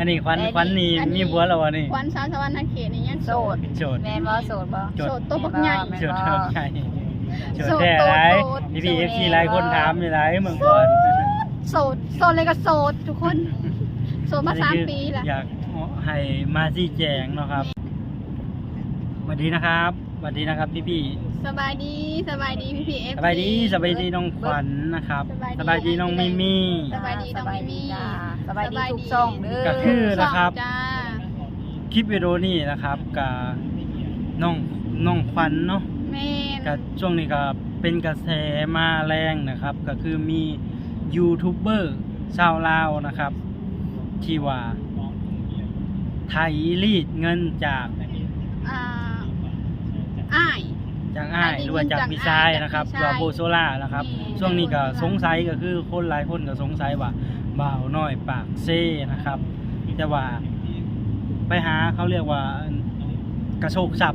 ອັນນີ້ຂວັນ ແຕ່ນີ້ ຂວັນນີ້ ອັນນີ້ ມີຜົວແລ້ວບໍ່ນີ້? ຂວັນສາວສະຫວັນນະເຂດນີ້ຍັງໂສດ ໂສດ ແມ່ນບໍ່? ໂສດບໍ່? ໂສດໂຕບັກໃຫຍ່ ໂສດໂຕບັກໃຫຍ່ ໂສດແທ້ນີ້ ໂສດແທ້ຫຼາຍ ໂສດໂຕໂຕ ພີ່ໆ ເອັຟຊີ ຫຼາຍຄົນຖາມຫຼາຍເມື່ອກ່ອນ ໂສດ ໂສດ ໂສດເລີຍກໍໂສດທຸກຄົນ ໂສດມາສາມປີລະ ຢາກໃຫ້ມາຊີ້ແຈງເນາະຄັບ. ສະຫວັດດີນະຄັບ ສະຫວັດດີນະຄັບພີ່ໆ ສະບາຍດີ ສະບາຍດີພີ່ໆ ເອັຟຊີ ສະບາຍດີ ສະບາຍດີນ້ອງຂວັນນະຄັບ ສະບາຍດີ ສະບາຍດີນ້ອງມີມີ ສະບາຍດີນ້ອງມີມີ ສະບາຍດີທຸກຊ່ອງເດີ ກໍຄືນະຄັບ ຄລິບວິດີໂອນີ້ນະຄັບ ກະນ້ອງ ນ້ອງຂວັນເນາະ ແມ່ນ ກະຊ່ວງນີ້ກະເປັນກະແສມາແຮງນະຄັບ ກະຄືມີຢູທູບເບີຊາວລາວນະຄັບ ທີ່ວ່າໄຖລີດເງິນຈາກ ອ່າ ອ້າຍ ຈາກອ້າຍ ຫຼືວ່າຈາກພີ່ຊາຍນະຄັບ ຈາກພີ່ຊາຍ ຫຼືວ່າໂບໂຊລານະຄັບ ແມ່ນ ຊ່ວງນີ້ກໍສົງໄສ ກໍຄືຄົນຫຼາຍຄົນກໍສົງໄສວ່າບ່າວນ້ອຍປາກເຊນະຄັບ ແຕ່ວ່າໄປຫາ ເຂົາຮຽກວ່າ ກະໂຊກຊັບ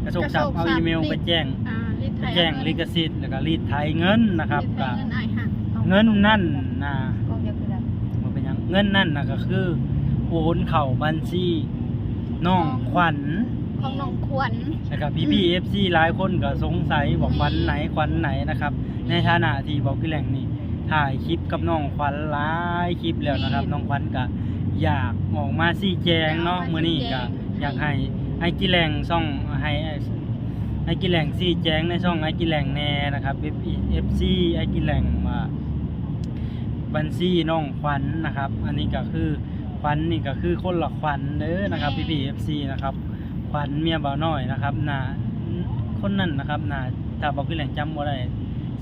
ກະໂຊກຊັບ ກະໂຊກຊັບ ເອົາອີເມວໄປແຈ້ງ ອ່າ ໄປແຈ້ງລິຂະສິດ ແລ້ວກໍລີດໄຖເງິນນະຄັບ ກໍເງິນນັ້ນນະ ບໍ່ເປັນຫຍັງ ເງິນນັ້ນນະ ກໍຄືໂອນເຂົ້າບັນຊີນ້ອງຂວັນ ຂອງນ້ອງຂວັນ ແລ້ວກໍພີ່ໆ ເອັຟຊີ ຫຼາຍຄົນກໍສົງໄສວ່າຂວັນໃນ ຂວັນໃນນະຄັບ ໃນຖານະທີ່ເບົາກິແລັງນີ້ ຖ່າຍຄລິບກັບນ້ອງຂວັນຫຼາຍຄລິບແລ້ວນະຄັບ ນ້ອງຂວັນກະຢາກອອກມາຊີ້ແຈງເນາະ ອອກມາຊີ້ແຈງ ມື້ນີ້ກະຢາກໃຫ້ອ້າຍກິແລັງຊ່ອງ ໃຫ້ອ້າຍກິແລັງຊີ້ແຈງໃນຊ່ອງອ້າຍກິແລັງແດ່ນະຄັບ ເອັຟຊີ ອ້າຍກິແລັງວ່າບັນຊີນ້ອງຂວັນນະຄັບ ອັນນີ້ກະຄືຂວັນນີ້ກະຄືຄົນລະຂວັນເດີນະຄັບ ພີ່ໆ ເອັຟຊີ ນະຄັບ ຂວັນເມຍບ່າວນ້ອຍນະຄັບ ໜ້າ ຄົນນັ້ນນະຄັບ ໜ້າ ຖ້າເບົາກິແລັງຈຳບໍ່ໄດ້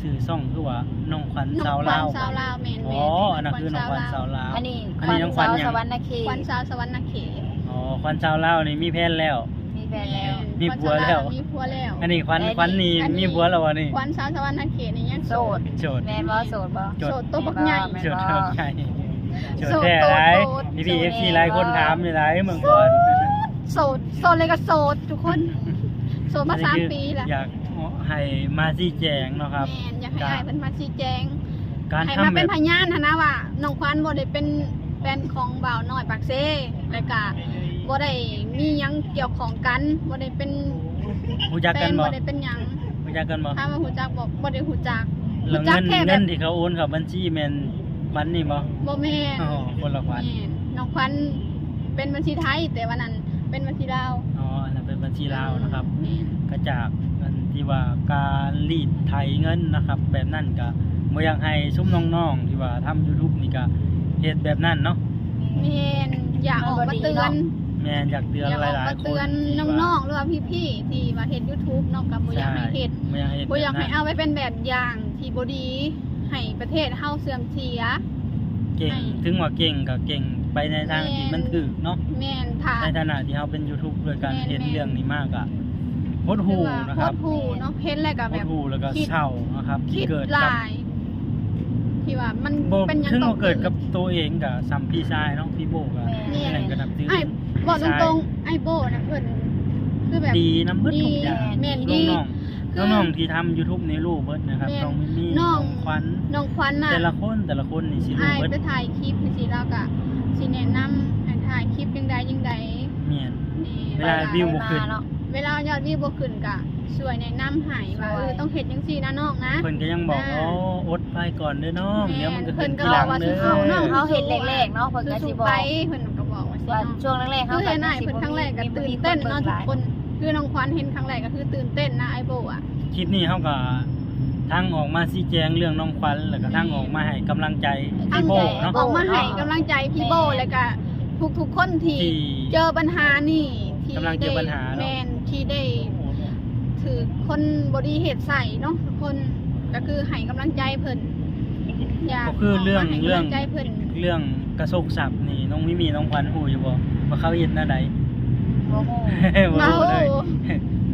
ຊື່ຊ່ອງຄືວ່ານ້ອງຂວັນຊາວລາວ ນ້ອງຂວັນຊາວລາວ ແມ່ນໆ ອໍ ອັນນັ້ນຄືນ້ອງຂວັນຊາວລາວ ອັນນີ້ ອັນນີ້ນ້ອງຂວັນຫຍັງ? ສາວສະຫວັນນະເຂດ ຂວັນຊາວສະຫວັນນະເຂດ ອໍ ຂວັນຊາວລາວນີ້ມີແຟນແລ້ວ ມີແຟນແລ້ວ ມີຜົວແລ້ວ ມີຜົວແລ້ວ ອັນນີ້ຂວັນ ແຕ່ນີ້ ຂວັນນີ້ ອັນນີ້ ມີຜົວແລ້ວບໍ່ນີ້? ຂວັນຊາວສະຫວັນນະເຂດນີ້ຍັງໂສດ ໂສດ ແມ່ນບໍ່? ໂສດບໍ່? ໂສດໂຕບັກໃຫຍ່ ແມ່ນບໍ່? ໂສດໂຕບັກໃຫຍ່ ໂສດແທ້ຫຼາຍ ໂສດ ພີ່ໆ ເອັຟຊີ ຫຼາຍຄົນຖາມຫຼາຍເມື່ອກ່ອນ ໂສດ ໂສດເລີຍກໍໂສດທຸກຄົນ ໂສດມາສາມປີລະ ຢາກໃຫ້ມາຊີ້ແຈງເນາະຄັບ ແມ່ນ ຢາກໃຫ້ອ້າຍເພິ່ນມາຊີ້ແຈງ ການ ໃຫ້ມາເປັນພະຍານຫັ້ນນະວ່າ ນ້ອງຂວັນບໍ່ໄດ້ເປັນແຟນຂອງບ່າວນ້ອຍປາກເຊ ແລ້ວກະບໍ່ໄດ້ມີຫຍັງກ່ຽວຂ້ອງກັນ ບໍ່ໄດ້ເປັນ ຮູ້ຈັກກັນບໍ່? ບໍ່ໄດ້ເປັນຫຍັງ ຮູ້ຈັກກັນບໍ່? ຖາມວ່າຮູ້ຈັກບໍ່? ບໍ່ໄດ້ຮູ້ຈັກ ຮູ້ຈັກແຄ່ແບບ ເງິນທີ່ເຂົາໂອນເຂົ້າບັນຊີແມ່ນຂວັນນີ້ບໍ່? ບໍ່ແມ່ນ ອໍ ຄົນລະຂວັນ ແມ່ນ ນ້ອງຂວັນເປັນບັນຊີໄທ ແຕ່ວ່ານັ້ນເປັນບັນຊີລາວ ອໍ ອັນນັ້ນເປັນບັນຊີລາວນະຄັບ ແມ່ນ ກະຈາກອັນທີ່ວ່າການລີດໄຖເງິນນະຄັບ ແບບນັ້ນກະບໍ່ຢາກໃຫ້ຊຸມນ້ອງໆ ທີ່ວ່າທຳຢູທູບນີ້ກະເຮັດແບບນັ້ນເນາະ ແມ່ນ ຢາກອອກມາເຕືອນ ແມ່ນ ຢາກເຕືອນຫຼາຍໆຄົນ ຢາກອອກມາເຕືອນນ້ອງໆ ຫຼືວ່າພີ່ໆ ທີ່ວ່າເຮັດຢູທູບເນາະ ກະບໍ່ຢາກໃຫ້ເຮັດ ບໍ່ຢາກໃຫ້ເຮັດ ບໍ່ຢາກໃຫ້ເອົາໄວ້ເປັນແບບຢ່າງ ທີ່ບໍ່ດີ ໃຫ້ປະເທດເຮົາເສື່ອມເສຍ ເກັ່ງ ໃຫ້ ເຖິງວ່າເກັ່ງກໍເກັ່ງໄປໃນທາງທີ່ມັນຖືກເນາະ ແມ່ນ ຖ້າ ໃນຖານະທີ່ເຮົາເປັນຢູທູບ ດ້ວຍການເຮັດເລື່ອງນີ້ມາກໍຫົດຫູ່ນະຄັບ ຫົດຫູ່ເນາະ ເຫັນແລ້ວກໍແບບ ຫົດຫູ່ ແລ້ວກໍເສົ້ານະຄັບ ທີ່ເກີດກັບ ທີ່ວ່າມັນເປັນຫຍັງ ເຖິງວ່າເກີດກັບໂຕເອງກໍສ່ຳພີ່ຊາຍເນາະ ພີ່ໂບ້ກໍ ແມ່ນ ກໍນັບຖື ອ້າຍ ເວົ້າຕົງໆ ອ້າຍໂບ້ນະເພິ່ນຄືແບບ ດີນຳເບິດທຸກຢ່າງ ແມ່ນ ດີ ນ້ອງໆ ນ້ອງໆທີ່ທຳຢູທູບນີ້ຮູ້ເບິດນະຄັບ ນ້ອງມີມີ ນ້ອງຂວັນ ນ້ອງຂວັນນະ ແຕ່ລະຄົນ ແຕ່ລະຄົນນີ້ຊິຮູ້ເບິດ ອ້າຍໄປຖ່າຍຄລິບຈັ່ງຊີ້ ລາວກະຊິແນະນຳໃຫ້ຖ່າຍຄລິບຈັ່ງໃດຈັ່ງໃດ ແມ່ນ ເວລາວິວບໍ່ຂຶ້ນ ເວລາຍອດວິວບໍ່ຂຶ້ນກະຊ່ວຍແນະນຳໃຫ້ວ່າ ເອີ ຕ້ອງເຮັດຈັ່ງຊີ້ນະນ້ອງນະ ເພິ່ນກະຍັງບອກ ອໍ ອົດໄປກ່ອນເດີນ້ອງ ດຽວມັນກະຂຶ້ນທີຫຼັງເດີ ເຮົາເຮັດແລກໆເນາະ ເພິ່ນກະຊິບອກ ເພິ່ນກະບອກວ່າ ວ່າຊ່ວງແລກໆ ເຮົາກະຍັງຊິບໍ່ມີ ເພິ່ນຄັ້ງແລກກະຕື່ນເຕັ້ນເນາະທຸກຄົນ ຄືນ້ອງຂວັນເຫັນຄັ້ງແລກກໍຄືຕື່ນເຕັ້ນນະ ອ້າຍໂບ້ອະ ຄລິບນີ້ເຮົາກໍທັງອອກມາຊີ້ແຈງເລື່ອງນ້ອງຂວັນ ແລ້ວກໍທັງອອກມາໃຫ້ກຳລັງໃຈພີ່ໂບ້ເນາະ ອອກມາໃຫ້ກຳລັງໃຈພີ່ໂບ້ ແລ້ວກໍທຸກໆຄົນທີ່ເຈີບັນຫານີ້ ທີ່ກຳລັງເຈີບັນຫາເນາະ ແມ່ນ ທີ່ໄດ້ຖືກຄົນບໍ່ດີເຮັດໃສ່ເນາະ ທຸກຄົນ ກໍຄືໃຫ້ກຳລັງໃຈເພິ່ນ ຢາກ ກໍຄືເລື່ອງ ເລື່ອງກະໂຊກຊັບນີ້ ນ້ອງມີມີ ນ້ອງຂວັນຮູ້ຢູ່ບໍ່ ວ່າເຂົາເຮັດແນວໃດ? ບໍ່ຮູ້ ບໍ່ຮູ້ເລີຍ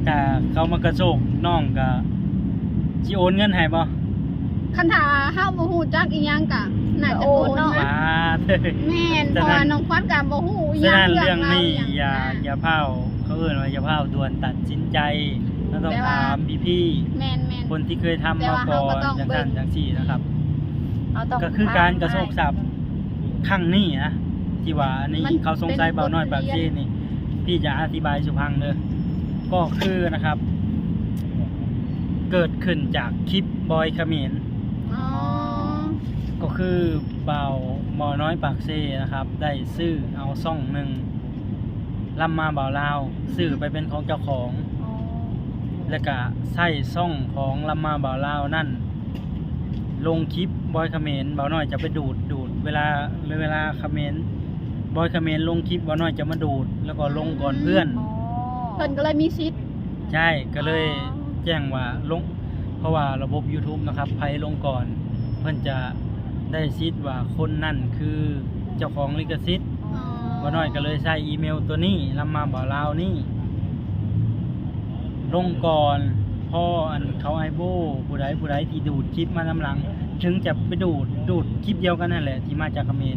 ຖ້າເຂົາມາກະໂຊກນ້ອງກະຊິໂອນເງິນໃຫ້ບໍ່? ຄັນຖ້າເຮົາບໍ່ຮູ້ຈັກອີ່ຫຍັງກະໜ້າຈະໂອນເນາະ ແມ່ນ ເພາະວ່ານ້ອງຂວັນກະບໍ່ຮູ້ອີ່ຫຍັງ ເລື່ອງນີ້ຢ່າ ຢ່າພ້າວ ເຂົາເອີ້ນວ່າຢ່າພ້າວດ່ວນຕັດສິນໃຈ ເຮົາຕ້ອງຖາມພີ່ໆ ແມ່ນໆ ຄົນທີ່ເຄີຍທຳມາກ່ອນ ຈັ່ງຊັ້ນຈັ່ງຊີ້ນະຄັບ ກໍຄືການກະໂຊກຊັບຄັ້ງນີ້ນະ ທີ່ວ່າອັນນີ້ ມັນ ເຂົາສົງໄສ ເປັນບົດຮຽນ ບ່າວນ້ອຍປາກເຊນີ້ ພີ່ຈະອະທິບາຍສູ່ຟັງເດີ. ກໍຄືນະຄັບ ເກີດຂຶ້ນຈາກຄລິບບອຍຂະເໝນ. ອໍ ກໍຄືບ່າວ ບ່າວນ້ອຍປາກເຊນະຄັບ ໄດ້ຊື້ເອົາຊ່ອງໜຶ່ງ ລຳມາບ່າວລາວ ຊື້ໄປເປັນຂອງເຈົ້າຂອງ ອໍ ແລ້ວກະໃຊ້ຊ່ອງຂອງລຳມາບ່າວລາວນັ້ນ ລົງຄລິບບອຍຂະເໝນ. ບ່າວນ້ອຍຈະໄປດູດ ດູດເວລາ ເວລາຂະເໝນ ບອຍຂະເໝນລົງຄລິບ ບ່າວນ້ອຍຈະມາດູດ ແລ້ວກໍລົງກ່ອນເພື່ອນ. ອໍ ເພິ່ນກໍເລີຍມີສິດ. ໃຊ່ ກໍເລີຍ ອໍ ແຈ້ງວ່າລົງ ເພາະວ່າລະບົບ YouTube ນະຄັບ ໃຜລົງກ່ອນ ເພິ່ນຈະໄດ້ສິດວ່າຄົນນັ້ນຄືເຈົ້າຂອງລິຂະສິດ. ອໍ ບ່າວນ້ອຍກໍເລີຍໃຊ້ອີເມວໂຕນີ້ ລຳມາບ່າວລາວນີ້ ລົງກ່ອນ. ພໍອັນເຂົາ ໄອໂບ ຜູ້ໃດ ຜູ້ໃດທີ່ດູດຄລິບມານຳຫຼັງ ເຖິງຈະໄປດູດ ດູດຄລິບດຽວກັນຫັ້ນແຫຼະ ທີ່ມາຈາກຂະເໝນ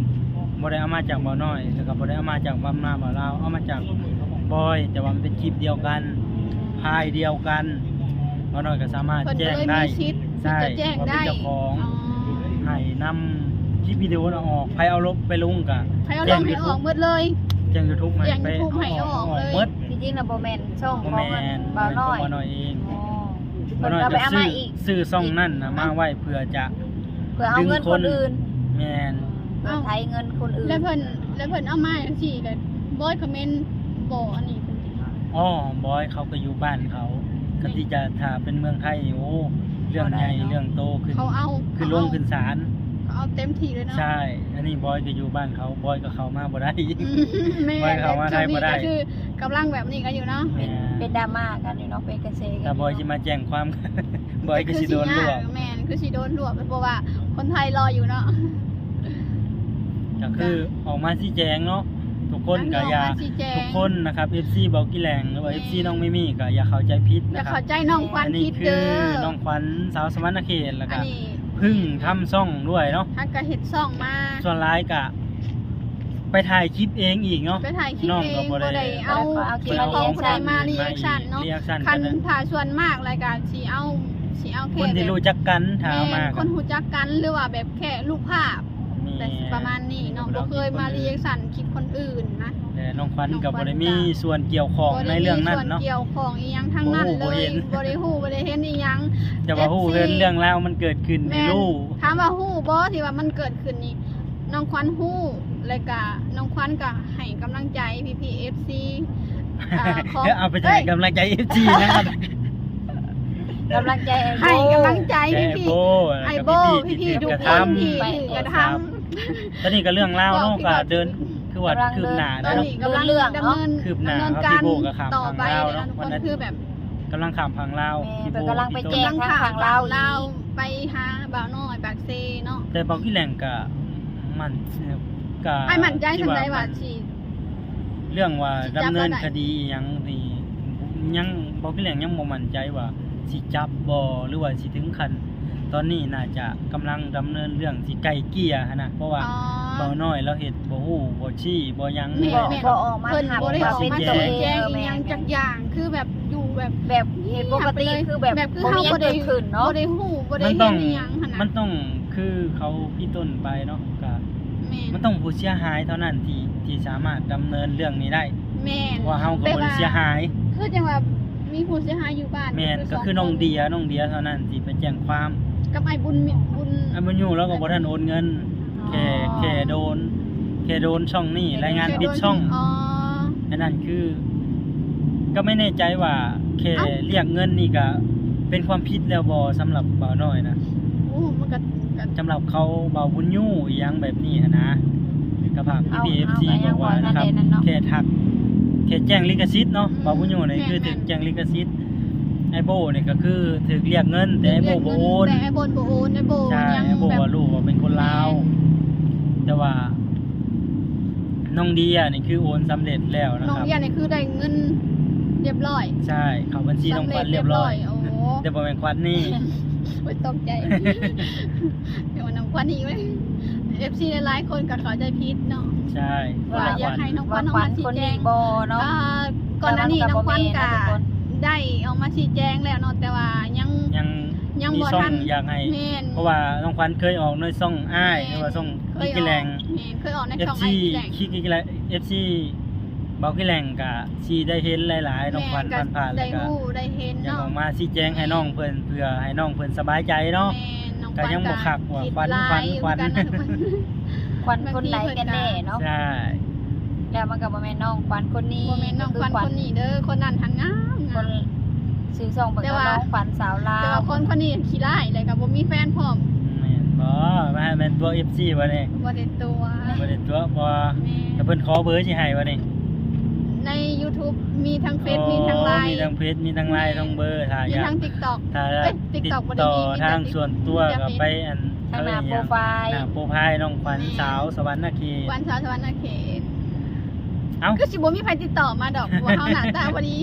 ບໍ່ໄດ້ເອົາມາຈາກບ່າວນ້ອຍ ແລ້ວກໍບໍ່ໄດ້ເອົາມາຈາກລຳມາບ່າວລາວ ເອົາມາຈາກບອຍ ແຕ່ວ່າມັນເປັນຄລິບດຽວກັນ ຟາຍດຽວກັນ ບ່າວນ້ອຍກໍສາມາດແຈ້ງໄດ້. ເພິ່ນກໍເລີຍມີສິດ ໃຊ່ ທີ່ຈະແຈ້ງໄດ້ ວ່າເປັນເຈົ້າຂອງ. ອໍ ໃຫ້ນຳຄລິບວິດີໂອນັ້ນອອກ ໃຜເອົາລົງໄປລົງກະ ໃຜເອົາລົງໃຫ້ອອກໝົດເລີຍ ແຈ້ງ YouTube ໃຫ້ ແຈ້ງ YouTube ໃຫ້ອອກເລີຍ ໝົດ. ທີ່ຈິງນະບໍ່ແມ່ນຊ່ອງຂອງ ບໍ່ແມ່ນ ບ່າວນ້ອຍ ຂອງບ່າວນ້ອຍເອງ. ອໍ ເພິ່ນກໍໄປເອົາມາອີກ ຊື້ ຊື້ຊ່ອງນັ້ນນະມາໄວ້ເພື່ອຈະ ເພື່ອເອົາເງິນຄົນອື່ນ. ແມ່ນ ເພື່ອໄຖເງິນຄົນອື່ນ. ແລ້ວເພິ່ນ ແລ້ວເພິ່ນເອົາມາຈັ່ງຊີ້ກໍ ບອຍຄອມເມັນບໍ່ອັນນີ້ເພິ່ນຕິ? ອໍ ບອຍເຂົາກໍຢູ່ບ້ານເຂົາ ກໍທີ່ຈະ ຖ້າເປັນເມືອງໄທ ໂອ້ ເລື່ອງໃຫຍ່ເລື່ອງໂຕຂຶ້ນ ເຂົາເອົາ ຂຶ້ນໂລງຂຶ້ນສານ ເຂົາເອົາເຕັມທີ່ເລີຍເນາະ. ໃຊ່ ອັນນີ້ບອຍກໍຢູ່ບ້ານເຂົາ ບອຍກໍເຂົ້າມາບໍ່ໄດ້. ອືມ ແມ່ນ ບອຍເຂົ້າມາໄທບໍ່ໄດ້ ຊ່ວງນີ້ກໍຄືກຳລັງແບບນີ້ກັນຢູ່ເນາະ. ແມ່ນ ເປັນດຣາມ່າກັນຢູ່ເນາະ ເປັນກະແສກັນ. ຖ້າບອຍຊິມາແຈ້ງຄວາມ ບອຍກໍຊິໂດນລວບ. ແມ່ນ ຄືຊິໂດນລວບ ເພາະວ່າຄົນໄທລໍຢູ່ເນາະ. ກໍຄືອອກມາຊີ້ແຈງເນາະ ທຸກຄົນກໍຢ່າ ທຸກຄົນນະຄັບ ເອັຟຊີ ເບົາກີ່ແຫຼງ ຫຼືວ່າ ເອັຟຊີ ນ້ອງມີມີ ກໍຢ່າເຂົ້າໃຈຜິດນະຄັບ. ຢ່າເຂົ້າໃຈນ້ອງຂວັນຜິດເດີ. ອັນນີ້ຄືນ້ອງຂວັນ ສາວສະຫວັນນະເຂດ ແລ້ວກໍເພິ່ງທຳຊ່ອງດ້ວຍເນາະ. ຫາກະເຮັດຊ່ອງມາ ສ່ວນຫຼາຍກະ ໄປຖ່າຍຄລິບເອງອີກເນາະ. ໄປຖ່າຍຄລິບເອງ ບໍ່ໄດ້ເອົາຄລິບຂອງຜູ້ໃດມາຣີແອັກຊັນເນາະ. ຄັນຖ້າສ່ວນມາກລະກະຊິເອົາ ຊິເອົາແຄ່ຄົນທີ່ຮູ້ຈັກກັນ ຖ້າເອົາມາ ແມ່ນ ຄົນຮູ້ຈັກກັນ ຫຼືວ່າແບບແຄ່ຮູບພາບ ແຕ່ປະມານນີ້ເນາະ. ບໍ່ເຄີຍມາຣີແອັກຊັນຄລິບຄົນອື່ນນະ. ແຕ່ນ້ອງຂວັນກໍບໍ່ໄດ້ມີສ່ວນກ່ຽວຂ້ອງໃນເລື່ອງນັ້ນເນາະ ບໍ່ໄດ້ມີສ່ວນກ່ຽວຂ້ອງອີ່ຫຍັງທັງນັ້ນເລີຍ. ບໍ່ໄດ້ຮູ້ ບໍ່ໄດ້ເຫັນອີ່ຫຍັງ ແຕ່ວ່າຮູ້ເລື່ອງລາວມັນເກີດຂຶ້ນນີ້ ຮູ້. ຖາມວ່າຮູ້ບໍ່ ທີ່ວ່າມັນເກີດຂຶ້ນນີ້ ນ້ອງຂວັນຮູ້ ແລ້ວກະນ້ອງຂວັນກະໃຫ້ກຳລັງໃຈພີ່ໆ ເອັຟຊີ ຂອງ ເອົາໄປໃຫ້ກຳລັງໃຈ ເອັຟຊີ ນະຄັບ. ກຳລັງໃຈ ໃຫ້ກຳລັງໃຈພີ່ໆ ໄອໂບ ພີ່ໆ ທຸກຄົນທີ່ຖືກກະທຳ. ຕອນນີ້ກໍເລື່ອງລາວເນາະ ກໍເດີນ ຄືວ່າຄືບໜ້າເນາະ ດຳເນີນ ດຳເນີນ ຄືບໜ້າ ດຳເນີນການຕໍ່ໄປເນາະ ທຸກຄົນ. ຄືແບບ ກຳລັງຂ້າມຝັ່ງລາວ ແມ່ນ ເພິ່ນກຳລັງໄປແຈ້ງທາງຝັ່ງລາວ ໄປຫາບ່າວນ້ອຍປາກເຊເນາະ. ແຕ່ເບົາກີ່ແຫຼງກະໝັ້ນ ກະ ອ້າຍໝັ້ນໃຈສ່ຳໃດວ່າຊິ ເລື່ອງວ່າດຳເນີນຄະດີອີ່ຫຍັງນີ້ ຍັງ ເບົາກີ່ແຫຼງຍັງບໍ່ໝັ້ນໃຈວ່າຊິຈັບບໍ່ ຫຼືວ່າຊິເຖິງຂັ້ນ ຕອນນີ້ໜ້າຈະກຳລັງດຳເນີນເລື່ອງຊິໄກ່ເກ່ຍຫັ້ນນະ ເພາະວ່າ ອໍ ເບົານ້ອຍລາວເຮັດ ບໍ່ຮູ້ບໍ່ຊີ້ບໍ່ຫຍັງ ແມ່ນ ບໍ່ ບໍ່ອອກມາ ເພິ່ນບໍ່ໄດ້ອອກມາຊີ້ແຈງ ຊີ້ແຈງອີ່ຫຍັງຈັກຢ່າງ ຄືແບບຢູ່ແບບ ແບບເຮັດປົກກະຕິ ຄືແບບ ແບບຄືເຮົາບໍ່ໄດ້ ບໍ່ມີຫຍັງເກີດຂຶ້ນເນາະ ບໍ່ໄດ້ຮູ້ບໍ່ໄດ້ເຫັນອີ່ຫຍັງຫັ້ນນະ. ມັນຕ້ອງ ຄືເຂົາພິຕົ້ນໄປເນາະ ກະ ແມ່ນ ມັນຕ້ອງຜູ້ເສຍຫາຍເທົ່ານັ້ນທີ່ ທີ່ສາມາດດຳເນີນເລື່ອງນີ້ໄດ້. ແມ່ນ ເພາະວ່າເຮົາກໍບໍ່ໄດ້ເສຍຫາຍ ຄືຈັ່ງວ່າມີຜູ້ເສຍຫາຍຢູ່ບ້ານ ແມ່ນ ກໍຄືນ້ອງເດຍ ນ້ອງເດຍເທົ່ານັ້ນທີ່ໄປແຈ້ງຄວາມ ກັບອ້າຍບຸນ ບຸນ ອ້າຍບຸນຍູລາວກໍບໍ່ທັນໂອນເງິນ ແຄ່ ແຄ່ໂດນ ແຄ່ໂດນຊ່ອງນີ້ ລາຍງານປິດຊ່ອງ. ອໍ ອັນນັ້ນຄື ກໍບໍ່ແນ່ໃຈວ່າແຄ່ ເອົ້າ ລຽກເງິນນີ້ກໍເປັນຄວາມຜິດແລ້ວບໍ່ ສຳລັບບ່າວນ້ອຍນະ? ໂອ້ ມັນກໍ ກໍ ສຳລັບເຂົາ ບ່າວບຸນຍູອີ່ຫຍັງແບບນີ້ຫັ້ນນະ ກໍຝາກພີ່ໆ ເອັຟຊີ ບອກວ່ານະຄັບ ແຄ່ທັກ ແຄ່ແຈ້ງລິຂະສິດເນາະ ບ່າວບຸນຍູນີ້ ແມ່ນ ຄືຖືກແຈ້ງລິຂະສິດ. ອ້າຍໂບນີ້ກໍຄືຖືກລຽກເງິນ ແຕ່ອ້າຍໂບບໍ່ໂອນ ແຕ່ອ້າຍໂບບໍ່ໂອນ ອ້າຍໂບຍັງ ອ້າຍໂບບໍ່ຮູ້ວ່າເປັນຄົນລາວ ແມ່ນ ແຕ່ວ່ານ້ອງເດຍນີ້ຄືໂອນສຳເລັດແລ້ວນະຄັບ ນ້ອງເດຍນີ້ຄືໄດ້ເງິນລຽບລ້ອຍ ໃຊ່ ເຂົ້າບັນຊີນ້ອງຂວັນລຽບລ້ອຍ ໂອ້ ແຕ່ບໍ່ແມ່ນຂວັນນີ້ ໂອ້ຍ ຕົກໃຈ ແຕ່ວ່ານ້ອງຂວັນນີ້ ເອັຟຊີ ຫຼາຍໆຄົນກໍເຂົ້າໃຈຜິດເນາະ ໃຊ່ ວ່າຢາກໃຫ້ນ້ອງຂວັນອອກມາຊີ້ແຈງ ວ່າຂວັນຄົນນີ້ບໍ່ເນາະ ອ່າ ກ່ອນໜ້ານີ້ນ້ອງຂວັນກໍໄດ້ອອກມາຊີ້ແຈງແລ້ວເນາະ ແຕ່ວ່າຍັງ ຍັງ ຍັງ ມີ ບໍ່ ຊ່ອງ ທັນ ຢາກໃຫ້ ແມ່ນ ເພາະວ່ານ້ອງຂວັນເຄີຍອອກໃນຊ່ອງອ້າຍ ແມ່ນ ຫຼືວ່າຊ່ອງ ເຄີຍ ກິກກິແລງ ອອກ ແມ່ນ ເຄຍອອກໃນ ເອັຟ ຊີ ກິກກິແລງ ເອັຟ ຊີ ເບົາກິແລງກະຊິໄດ້ເຫັນຫຼາຍໆ ນ້ອງຂວັນ ແມ່ນ ຜ່ານໆ ກະ ແລ້ວກະ ໄດ້ຮູ້ໄດ້ເຫັນ ຢາກ ເນາະ ອອກມາຊີ້ແຈງໃຫ້ ແມ່ນ ນ້ອງເພິ່ນ ເພື່ອໃຫ້ນ້ອງເພິ່ນສະບາຍໃຈເນາະ ແມ່ນ ນ້ອງ ກະ ຂວັນ ຍັງບໍ່ຄັກວ່າ ກະ ຂວັນ ຂວັນ ຂວັນ ເນາະ ຂວັນຄົນໃດກັນແນ່ເນາະ ໃຊ່ ແລ້ວມັນກໍບໍ່ແມ່ນນ້ອງຂວັນຄົນນີ້ ບໍ່ແມ່ນນ້ອງຂວັນຄົນນີ້ເດີ ຄົນນັ້ນຫັ້ນງາມ ຄົນ ຊື່ຊ່ອງເພິ່ນ ແຕ່ວ່າ ວ່ານ້ອງຂວັນສາວລາວ ແຕ່ວ່າຄົນຄົນນີ້ຂີ້ຮ້າຍ ແລ້ວກໍບໍ່ມີແຟນພ້ອມ ແມ່ນບໍ່? ວ່າແມ່ນຕົວະ ເອັຟ ຊີ ບໍ່ນີ້? ບໍ່ໄດ້ຕົວະ ບໍ່ໄດ້ຕົວະ ບໍ່ ແມ່ນ ແຕ່ເພິ່ນຂໍເບີຊິໃຫ້ບໍ່ນີ້? ໃນ YouTube ມີທັງເຟສ ໂອ້ ມີທັງລາຍ ມີທັງເຟສ ມີທັງລາຍ ແມ່ນ ທັງເບີ ຖ້າ ມີ ຢາກ ທັງ TikTok ຖ້າ ເອີຍ TikTok ບໍ່ໄດ້ມີ ຕິດຕໍ່ ມີແຕ່ ທາງ ເຟສ ສ່ວນຕົວ ມີແຕ່ ກໍ ເຟສ ໄປອັນ ທາງໜ້າໂປຣໄຟລ໌ ໜ້າໂປຣໄຟລ໌ນ້ອງຂວັນ ແມ່ນ ສາວສະຫວັນນະເຂດ ຂວັນສາວສະຫວັນນະເຂດ ເອົ້າ ຄືຊິບໍ່ມີໃຜຕິດຕໍ່ມາດອກ ເພາະວ່າເຮົາໜ້າຕາບໍ່ດີ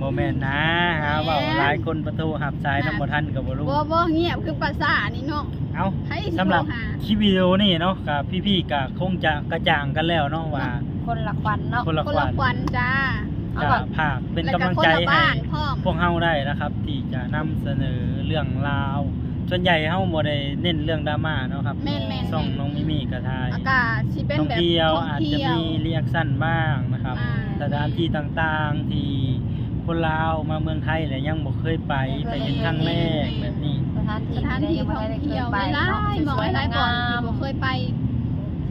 ບໍ່ແມ່ນນາ ຫາເວົ້າ ແມ່ນ ຫຼາຍຄົນປະໂທຮັບສາຍນຳ ນະ ບໍ່ທັນກໍບໍ່ຮູ້ ບໍ່ ບໍ່ ງຽບຄືປາສາດນີ້ເນາະ ເອົ້າ ໃຜຊິ ສຳລັບ ໂທຫາ ຄລິບວິດີໂອນີ້ເນາະ ກໍພີ່ໆກໍຄົງຈະກະຈ່າງກັນແລ້ວເນາະວ່າ ເນາະ ຄົນລະຂວັນເນາະ ຄົນລະຂວັນ ຄົນລະຂວັນຈ້າ ກໍຝາກເປັນກຳລັງໃຈໃຫ້ ແລ້ວກໍຄົນລະບ້ານພ້ອມ ພວກເຮົາໄດ້ນະຄັບ ທີ່ຈະນຳສະເໜີເລື່ອງລາວ ສ່ວນໃຫຍ່ເຮົາບໍ່ໄດ້ເນັ້ນເລື່ອງດຣາມາເນາະຄັບ ແມ່ນໆໆ ຊ່ອງນ້ອງມີມີກໍຖ່າຍ ອາກາດຊິເປັນແບບທ່ອງທ່ຽວ ທ່ອງທ່ຽວ ອາດຈະມີຣີແອັກຊັນບ້າງນະຄັບ ອ່າ ສະຖານທີ່ຕ່າງໆ ທີ່ຄົນລາວມາເມືອງໄທແລ້ວຍັງບໍ່ເຄີຍໄປ ໄປເຫັນຄັ້ງແລກແບບນີ້ ສະຖານທີ່ ສະຖານທີ່ທ່ອງທ່ຽວຫຼາຍໆ ໝ່ອງຫຼາຍໆບ່ອນທີ່ບໍ່ເຄີຍໄປ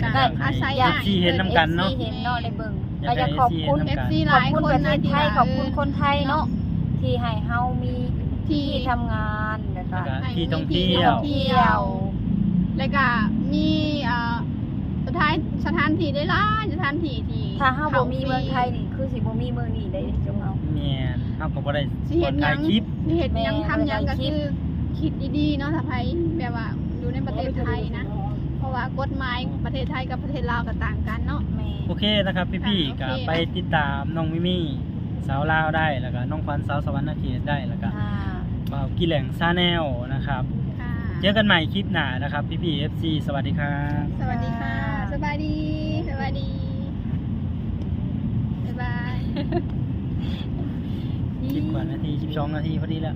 ກໍອາໄສ ເອັຟຊີ ເຫັນນຳກັນເນາະ ເອັຟຊີ ເຫັນເນາະ ໄດ້ເບິ່ງ ຢາກໃຫ້ ກໍຢາກຂອອບຄຸນ ເອັຟຊີ ເຫັນນຳກັນ ເອັຟຊີຫຼາຍຄົນນະທີ່ວ່າ ຂອບຄຸນປະເທດໄທ ເອີ ຂອບຄຸນຄົນໄທເນາະ ເນາະ ທີ່ໃຫ້ເຮົາມີ ທີ່ ທີ່ທຳງານ ແລ້ວກໍ ແລ້ວກໍໃຫ້ມີທີ່ທ່ອງທ່ຽວ ທີ່ທ່ອງທ່ຽວ ແລ້ວກໍມີ ອ່າ ສະຖານ ສະຖານທີ່ຫຼາຍໆ ສະຖານທີ່ທີ່ ຖ້າເຮົາບໍ່ມີເມືອງໄທນີ້ ຄືຊິບໍ່ມີມື້ນີ້ໄດ້ເດ້ ຈຸມເຮົາ ແມ່ນ ເຮົາກໍບໍ່ໄດ້ຊິເຮັດຫຍັງ ຖ່າຍຄລິບ ຊິເຮັດຫຍັງ ແມ່ນ ທຳຫຍັງກໍຄື ບໍ່ໄດ້ຖ່າຍຄລິບ ຄິດດີໆເນາະ ຖ້າໃຜແບບວ່າຢູ່ໃນປະເທດໄທນະ ເພາະວ່າກົດໝາຍປະເທດໄທກັບປະເທດລາວກໍຕ່າງກັນເນາະ ແມ່ນ ໂອເຄນະຄັບ ພີ່ໆ ອ່າ ກໍໄປຕິດຕາມນ້ອງມີມີ ສາວລາວໄດ້ ແລ້ວກໍນ້ອງຂວັນ ສາວສະຫວັນນະເຂດໄດ້ ແລ້ວກໍ ອ່າ ບ່າວກິແຫຼງ Channel ນະຄັບ ເຈີກັນໃໝ່ຄລິບໜ້ານະຄັບ ພີ່ໆ ເອັຟຊີ ສະຫວັດດີຄັບ ສະຫວັດດີຄ່ະ ອ່າ ສະບາຍດີ ສະບາຍດີ ບາຍບາຍ ສິບກວ່ານາທີ ສິບສອງນາທີພໍດີແລ້ວ.